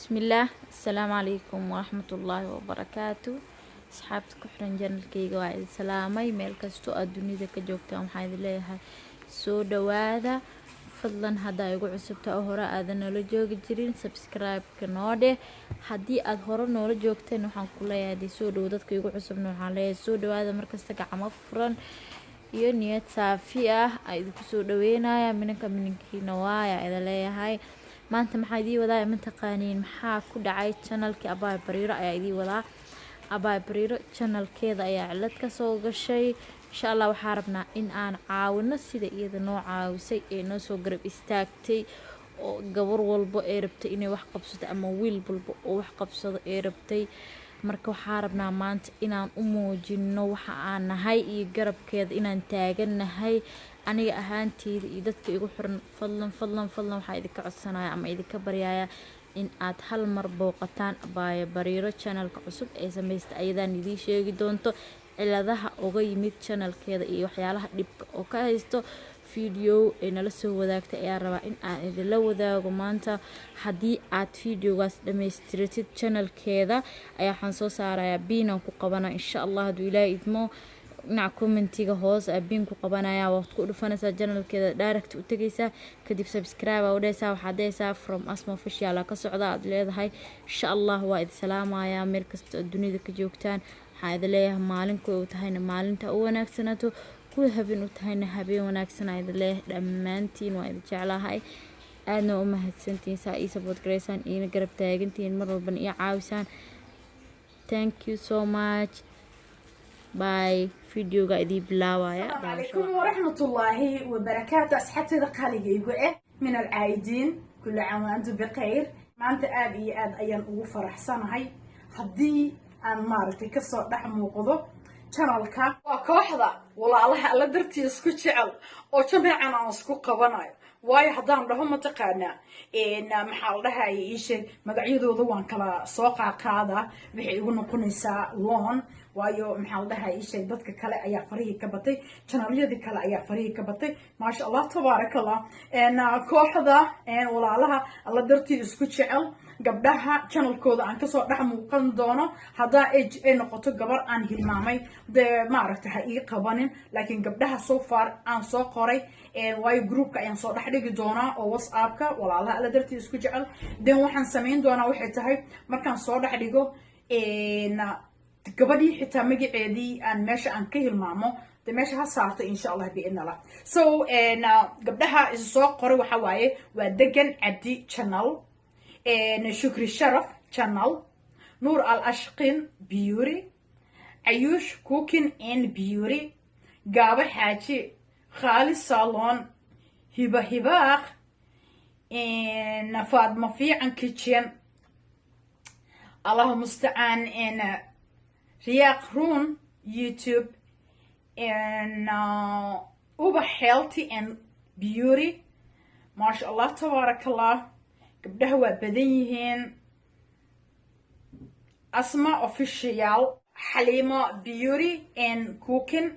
Bismillaah, asalaamu calaykum waraxmatullaahi wabarakaatu. Asxaabta ku xiran channelkayga, waa idin salaamay. Meel kastoo aad dunida ka joogtaan, waxaan idin leeyahay soo dhawaada. Fadlan, haddaa igu cusubta oo hore aadan noola joogi jirin, subscribe-ka noo dheh. Haddii aad hore noola joogteen, waxaan ku leeyahay dee soo dhowo. Dadka igu cusubna waxaan leeyahay soo dhawaada. Markasta gacmo furan iyo niyad saafi ah aa idinku soo dhaweynaya. Minanka minankiina waaya idin leeyahay. Maanta maxaa idii wadaa? Mataqaaniin maxaa ku dhacay channelkii Abaay Bariiro ayaa idii wadaa. Abaay Bariiro channelkeeda ayaa cilad kasoo gashay. Insha Allah waxaa rabnaa in aan caawino sida iyada noo caawisay ee noo soo garab istaagtay, oo gabar walbo ee rabtay inay wax qabsato ama wiil walba oo wax qabsado ee rabtay. Marka waxaa rabnaa maanta inaan u muujino waxa aan nahay iyo garabkeeda inaan taagannahay, aniga ahaanteyda iyo dadka igu xiran. Fadlan, fadlan, fadlan, waxaa idinka codsanaya ama idinka baryaya in aad hal mar booqataan Abaayo Bariiro channelka cusub ee samaysta. Ayadaan idiin sheegi doonto ciladaha uga yimid channelkeeda iyo waxyaalaha dhibka oo ka haysto. Video ay nala soo wadaagtay ayaa rabaa in aan idinla wadaago maanta. Haddii aad videogaas dhamaystiratid, channelkeeda ayaa waxaan soo saarayaa pin aan ku qabana, insha Allah, hadduu Ilaahay idmo. Dhinaca commentiga hoos aa pin ku qabanaya, waad ku dhufanaysaa, channelkeeda direct u tegaysaa, kadib subscribe aa u dhehaysaa, waxaad dhehaysaa "From Asma Official ka socda" aad leedahay. Insha Allah waa idin salaamayaa meel kasta oo dunida ka joogtaan. Waxaan idin leeyahay maalinku u tahayna maalinta u wanaagsanaato, kuwa habeen u tahayna habeen wanaagsan aa idin leeyahay. Dhammaantiin waa idin jeclahay, aadna u mahadsantihiin saa ii support garaysaan, iina garab taagantihiin, mar walbana ii caawisaan. Thank you so much, bye. Videoga idii bilaawaya. السلام عليكم ورحمة الله وبركاته. أصحابتي قالقaygu eh min alcaa'idiin, كل عام وأنتم بخير. Maanta aad iyo aad ayaan ugu faraxsanahay haddii aan maaragtay kasoo dhex muuqdo channelka. Waa kooxda walaalaha Alla dartii isku jecel oo jameecan aan isku qabanayo. Waayo, haddaan dhaho, mataqaanaa, maxaa la dhahaya, ii sheeg magacyadooda, waan kala soo qaaqaadaa, waxay igu noqonaysaa loan. Waayo, maxaa la dhahaya, ii sheeg, dadka kale ayaa farihii ka batay, channelyadii kale ayaa farihii ka batay. Maasha Allah, tabaaraka Allah. Kooxda walaalaha Alla dartii isku jecel, gabdhaha channelkooda aan kasoo dhex muuqan doono, haddaa ay noqoto gabar aan hilmaamay, dee maaragtay ha ii qabanin. Laakiin gabdhaha so far aan soo qoray, waayo groupka ayaan soo dhex dhigi doonaa oo WhatsAppka walaalaha Alla dartii isku jecel. Then waxaan samayn doonaa waxay tahay, markaan soo dhex dhigo, gabadhii xitaa magaceedii aan meesha aan ka hilmaamo, de meesha ha saarto, insha Allah, biidn Allah. So gabdhaha isu soo qoray waxa waaye waa Degan Cabdi Channel, Shukri Sharaf Channel, Nuur Al Ashqin Beauty, Cayuush Cooking and Beauty, Gaabo Xaaji, Khaali Salon, Hiba Hibaaq, Faadma Fiican Kitchen, Allahu mustacaan, Riyaaq Run YouTube, Uba Healthy and Beauty. Maasha Allah, tabaaraka Allah, gabdhaha waa badan yihiin. Asma Official, Xaliimo Beauty and Cooking,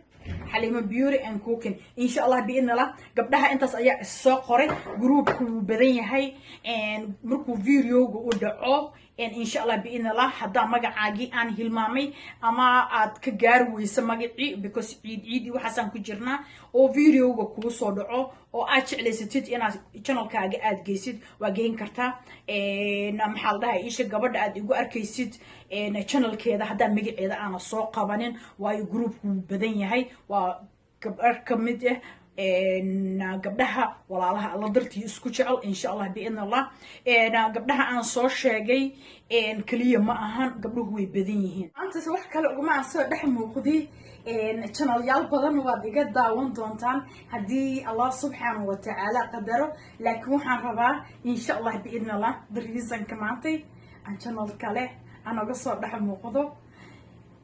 Xaliimo Beauty and Cooking. Insha Allah, biidn Allah, gabdhaha intaas ayaa issoo qoray. Groupku wuu badan yahay. Markuu videoga u dhaco, insha Allah, biidn Allah, haddaa magacaagii aan hilmaamay ama aad ka gaari weyso magacii, because ciid ciid iyo waxaasaan ku jirnaa, oo videoga kuu soo dhaco oo aad jeclaysatid inaad channelkaaga aad geysid, waa geyn kartaa. Maxaa la dhahay, isha gabadha aad igu arkaysid channelkeeda, haddaa magaceeda aana soo qabanin, waayo groupku wuu badan yahay, waa gabadh ka mid ah gabdhaha walaalaha Alla dartii isku jecel. Insha Allah, biidn Allah, gabdhaha aan soo sheegay keliya ma ahan, gabdhuhu way badan yihiin. Maantas wax kale uguma aan soo dhex muuqdi. Channelyaal badan waad iga daawan doontaan haddii Allah subxaanahu watacaala qadaro. Laakiin waxaan rabaa, insha Allah, biidn Allah, the reasonka maantay aan channel kale aan oga soo dhex muuqdo,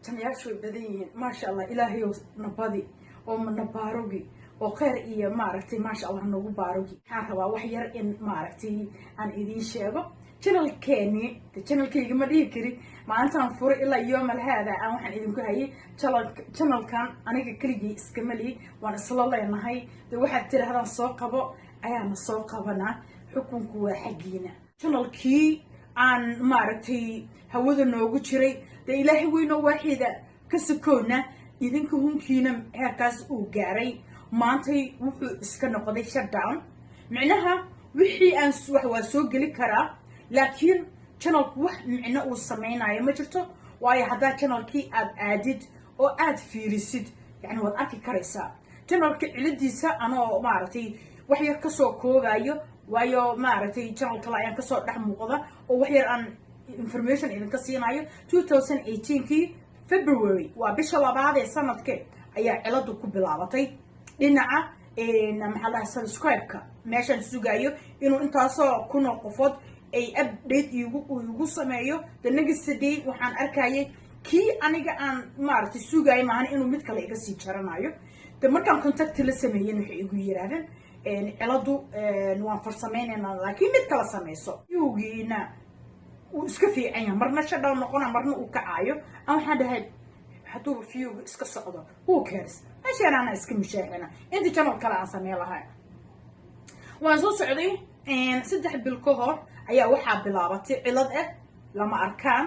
channelyaashu way badan yihiin, maasha Allah. Ilaahayow nabadi oo na baarogi oo kheyr iyo maaragtay, maasha Allah, nagu baarogi. Waxaan rabaa wax yar in maaragtay aan idiin sheego. Channelkeeni, channelkayga ma dhihi kari, maalintaan furay ilaa yoomal haada aan waxaan idinku hayay channelkan aniga keligii iskama lihi, waan isla leenahay. De waxaad tirahdaan "soo qabo" ayaana soo qabanaa, xukunku waa xaggiina. Channelkii Aan maaragtay hawada noogu jiray dee Ilaahay weynoo waaxida ka sokoona idinka hunkiina heerkaas uu gaaray. Maantay wuxuu iska noqday shutdown. Micnaha wixii aan wax waa soo geli karaa, laakiin channelku wax micno uu samaynayo ma jirto, waayo haddaa channelkii aad aadid oo aad fiirisid, yani waad arki karaysaa channelka ciladiisa. Anoo maaragtay wax yar kasoo koobayo, waayo maaragtay channel kale ayaan kasoo dhex muuqda oo wax yar aan information idinka siinayo. 2018kii February, waa bisha labaad ee sanadke, ayaa ciladu ku bilaabatay dhinaca, maxaa dhahay, subscribe-ka. Meeshaan sugayo inuu intaasoo kunoo qofood ay update igu sameeyo, the next day waxaan arkayay kii aniga aan maaragtay sugayo maahan inuu mid kale iga sii jaranayo. De markaan contact la sameeyen, waxay igu yiraahdeen ciladu waan farsamaynaynaa, laakiin mid kala samayso. Yugiina uu iska fiican yahay, marna shutdown noqona, marna uu kacaayo. Aan waxaan dhahay, hadduuba viewga iska socdo, who cares? Meeshaan ana iska mushaaxina inta channel kale aan sameyn lahay. Waan soo socday. 3 bil ka hor ayaa waxaa bilaabatay cilad ah lama arkaan.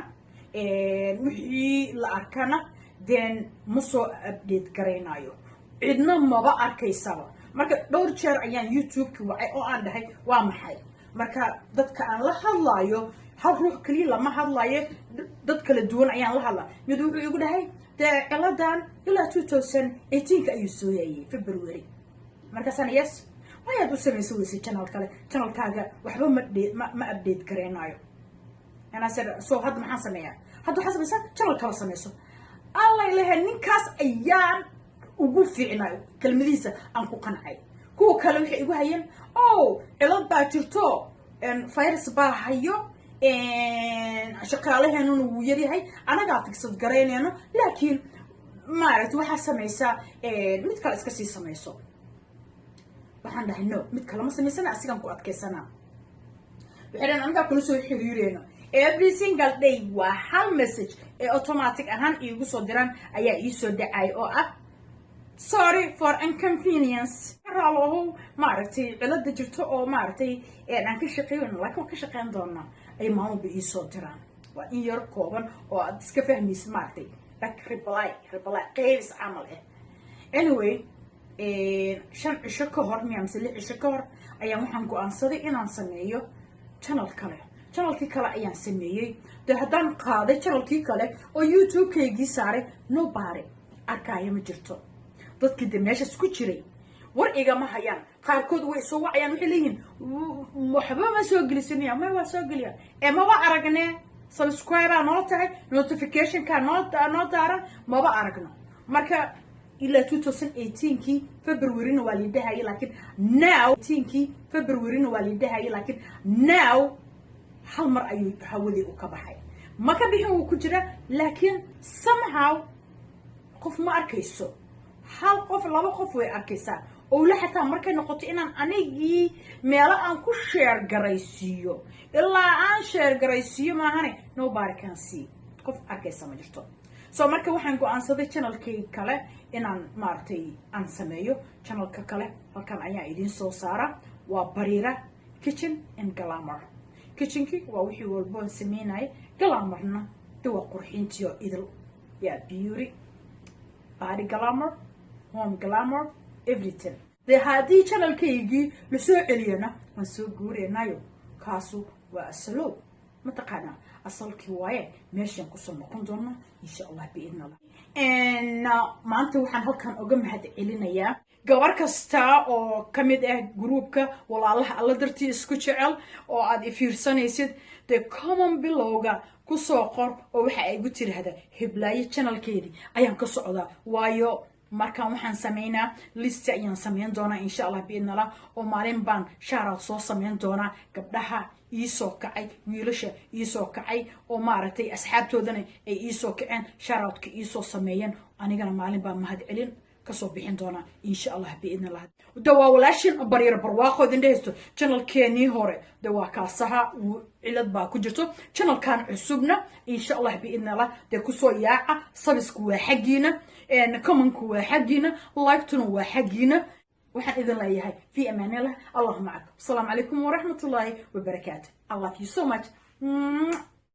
Wixii la arkana then ma soo update garaynayo, cidna maba arkaysaba. Marka dhowr jeer ayaan YouTube-ki wacay oo aan dhahay, "Waa maxay?" Marka dadka aan la hadlaayo, hal ruux keliya lama hadlayo, dad kala duwan ayaan la hadlaa. Mid wuxuu igu dhahay, dee ciladan ilaa 2018ka ayuu soo yaayay February. Markaasaan, yes, wayaad u samaysa weysay channel kale? Channelkaaga waxba ma update garaynayo. And I said, "So hadda maxaan sameeyaa?" "Hadda waxaa samaysaa channel kala samayso." Allah ilaha, ninkaas ayaan ugu fiicnay, kelmadihiisa aan ku qancay. Kuwa kale waxay igu hayeen, "Oh, cilad baa jirto, virus baa hayo, shaqaalaheenuna wuu yaryahay, anagaa fixed garaynayno, laakiin maaragta waxaa samaysaa mid kale iska sii samayso." Waxaan dhahay, "No, mid kale ma samaysana, asigaan ku adkaysanaa." Waxay dhahan, "Anagaa kula soo xiriireyno." Every single day waa hal message ee automatic ahaan iigu soo diraan ayaa iisoo dhacay oo ah, "Sorry for inconvenience, raalohow, maaragtay cilada jirto oo maaragtay aan ka shaqeyn, laakiin waan ka shaqeyn doonaa," ay maalmalba iisoo diraan. Waa in yar kooban oo aad iska fahmaysid, maaragtay, like reply qeybis camal ah. Anyway, 5 cisho ka hor miya mise 6 cisho ka hor ayaan waxaan go-aansaday inaan sameeyo channel kale. Channelkii kale ayaan sameeyey. Dee haddaan qaaday channelkii kale oo YouTube-kaygii saaray, nobody arkaayo ma jirto. Dadkii de meeshaas ku jiray war igama hayaan. Qaarkood way soo wacayaan, waxay leeyihiin, "Waxba ma soo gelisanaya." May, waa soo geliya ee maba aragne. Subscribea noo tahay, notificationka noo daaran, maba aragno. Marka ilaa 2018kii Februaryna waa lidhahayay, laakiin now 18kii Februaryna waa lidhahayay, laakiin now hal mar ayuu hawadii u ka baxay. Ma ka bixin, wuu ku jira, laakiin somehow qof ma arkayso. Hal qof, laba qof way arkaysaa. Owla xataa markay noqoto inaan anigii meelo aan ku share garaysiiyo, ilaa aan share garaysiiyo maahane, nobody can see, qof arkaysa ma jirto. So marka waxaan go-aansaday channelkay kale inaan maaragtay aan sameeyo. Channelka kale halkan ayaa idiin soo saara. Waa Bariira Kitchen and Glamour. Kitchenkii waa wixii walboon sameynaya, glamourna de waa qurxintii oo idil, ya beauty, body glamour, home glamour, everything. Dee haddii channelkaygii lasoo celiyana, waan soo guureenayo. Kaasu waa asalow, mataqaanaa, asalkii waaye. Meeshaan kusoo noqon doona insha Allah biidn Allah. Maanta waxaan halkan uga mahad celinayaa gabar kasta oo ka mid ah groupka walaalaha Alla dartii isku jecel oo aad ifiirsanaysid. Dee comment belowga kusoo qor oo waxa ay igu tiraahdaa, "Heblaayo channelkeedii ayaan ka socdaa," waayo markaan waxaan sameynaa list ayaan sameyn doonaa insha Allah biidn Allah, oo maalin baan shout out soo sameyn doonaa gabdhaha iisoo kacay, wiilasha iisoo kacay, oo maaragtay asxaabtoodana ay iisoo kaceen, shout-outka iisoo sameeyeen. Anigana maalin baan mahad celin kasoo bixin doonaa insha Allah biidn Allah. De waa walaashin Baryar Barwaaqo idin dhehaysto. Channelkeenii hore de waa kaasaha, cilad baa ku jirto. Channelkan cusubna insha Allah biidn Allah dee kusoo yaaca. Subscribe-ku waa xaggiina, commentku waa xaggiina, like-tuna waa xaggiina. Waxaan idin leeyahay fi amaan Allah, allahu macak. Asalaamu calaykum waraxmat ullaahi wabarakaatu. I love you so much.